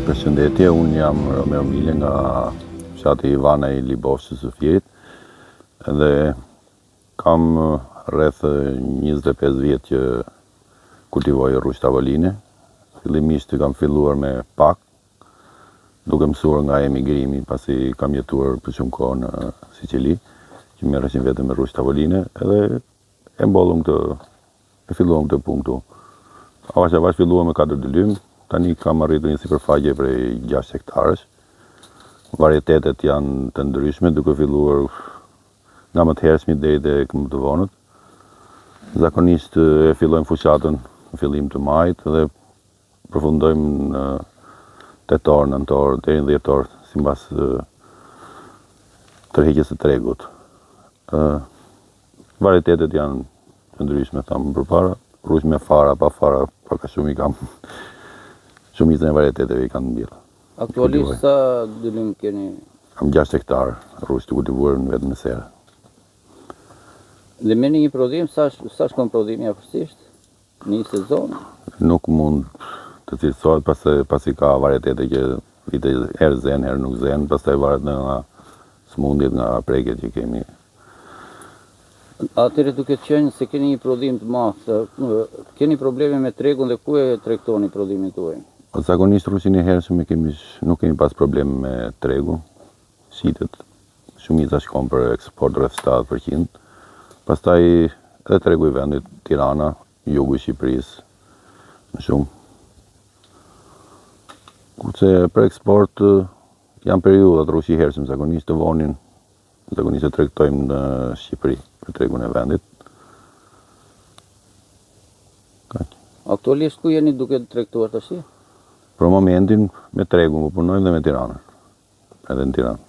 Përshëndetje, unë jam Romeo Mile nga fshati Ivana i Libofshës së Fierit dhe kam rreth 25 vjet që kultivoj rrush tavoline. Fillimisht kam filluar me pak, duke mësuar nga emigrimi, pasi kam jetuar për shumë kohë në Sicili, që merreshin vetëm me rrush tavoline, edhe e mbollëm këtë, e filluam këtë punë këtu. Avash avash filluam me 4 dylym, tani kam arritur një sipërfaqe prej 6 hektarësh. Varietetet janë të ndryshme, duke filluar nga më të hershmit deri tek më të vonët. Zakonisht e fillojmë fushatën në fillim të majit dhe Përfundojmë në tetor, nëntor, deri në dhjetor, sipas tërheqjes së tregut. Ë varietetet janë të ndryshme, thamë përpara, rrush me fara, pa fara, pak a shumë i kam. Shumicën e varieteteve i kam mbjellë. Aktualisht sa dylym keni? Kam 6 hektar rrush të kultivuar në vetëm në serë. Dhe merrni një prodhim, sa, sa shkon prodhimi afërsisht? Në një sezon? Nuk mund të cilësohet pasi, pasi ka varietete që vite herë zen, herë nuk zen, pastaj varet nga sëmundjet, nga prekjet që kemi. Atëherë duke qenë se keni një prodhim të madh, keni probleme me tregun dhe ku e tregtoni prodhimin tuaj? Po, zakonisht rrushin e hershëm e kemi, nuk kemi pas problem me tregun, shitet, shumica shkon për eksport rreth 70%. Pastaj edhe tregu i vendit, Tirana, jugu i Shqipërisë, më shumë. Kurse për eksport janë periudhat rrushi i hershëm zakonisht të vonin, zakonisht e tregtojmë në Shqipëri për tregun e vendit. Kaq. Aktualisht ku jeni duke tregtuar tash? Për momentin me tregun po punojmë dhe me Tiranën. Edhe në Tiranë.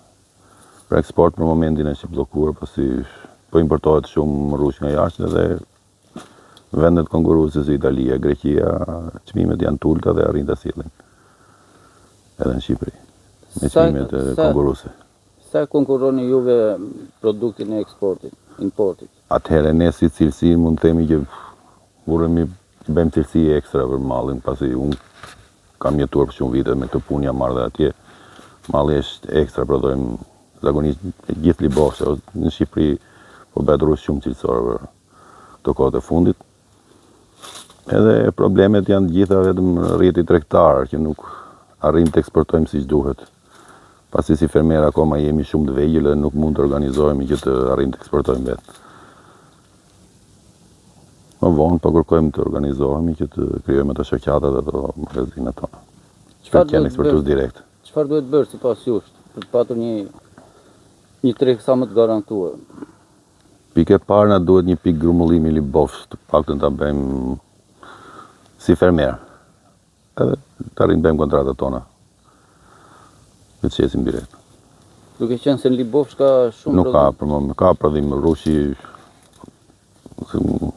Për eksport për momentin është i bllokuar, pasi po importohet shumë rrush nga jashtë dhe vendet konkurruese si Italia, Greqia, çmimet janë të ulëta dhe arrijnë ta sjellin edhe në Shqipëri me çmimet konkurruese. Sa konkurroni juve produktin e eksportit, importit? Atëherë ne si cilësi mund të themi që burremi bëjmë cilësi ekstra për mallin, pasi unë Kam jetuar për shumë vite me këtë punë, jam marrë dhe atje. Malli është ekstra, prodhojmë zakonisht gjithë Libofsha, në Shqipëri po bëhet rrush shumë cilësor për këto kohët e fundit. Edhe problemet janë të gjitha vetëm rrjeti tregtar që nuk arrijmë të eksportojmë siç duhet. Pasi si fermer akoma jemi shumë të vegjël dhe nuk mund të organizohemi që të arrijmë të eksportojmë vetë. Më vonë po kërkojmë të organizohemi që të krijojmë ato shoqatat dhe ato magazinat tona. Çfarë të jenë eksportues direkt. Çfarë duhet bërë sipas jush për të patur një një treg sa më të garantuar? Pikë e parë na duhet një pikë grumbullimi Libofshë, të paktën ta bëjmë si fermer. Edhe të arrijmë të bëjmë kontratat tona. Dhe të shesim direkt. Duke qenë se në Libofshë ka shumë Nuk ka, për më, ka prodhim rrushi,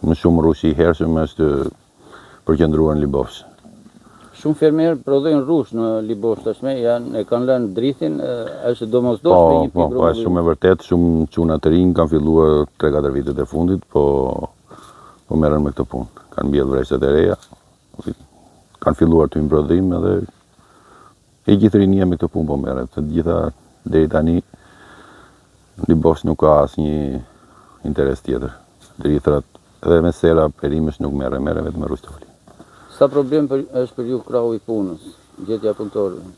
më shumë rrushi i hershëm është përqendruar në Libofshë. Shumë fermerë prodhojnë rrush në Libofshë tashmë, janë e kanë lënë drithin, është domosdoshme po, një pikë Po, po, është shumë e vërtetë, shumë çuna të rinj kanë filluar 3-4 vitet e fundit, po po merren me këtë punë. Kanë mbjellë vreshtat e reja, Kanë filluar të hyjnë prodhim edhe e gjithë rinia me këtë punë po merret. Të gjitha deri tani në Libofshë nuk ka asnjë interes tjetër. Drithrat edhe me sera perimesh nuk merren, merren vetëm me rrush tavoline. Sa problem për, është për ju krahu i punës, gjetja e punëtorëve?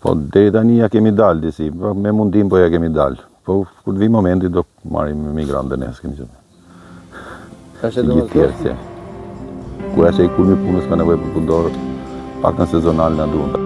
Po deri tani ja kemi dalë disi, po, me mundim po ja kemi dalë. Po kur të vijë momenti do marrim emigrantë dhe ne s'kemi gjë. Është e domosdoshme. Kur është ai kulmi i punës ka nevojë për punëtorë, pak në sezonal na duhen.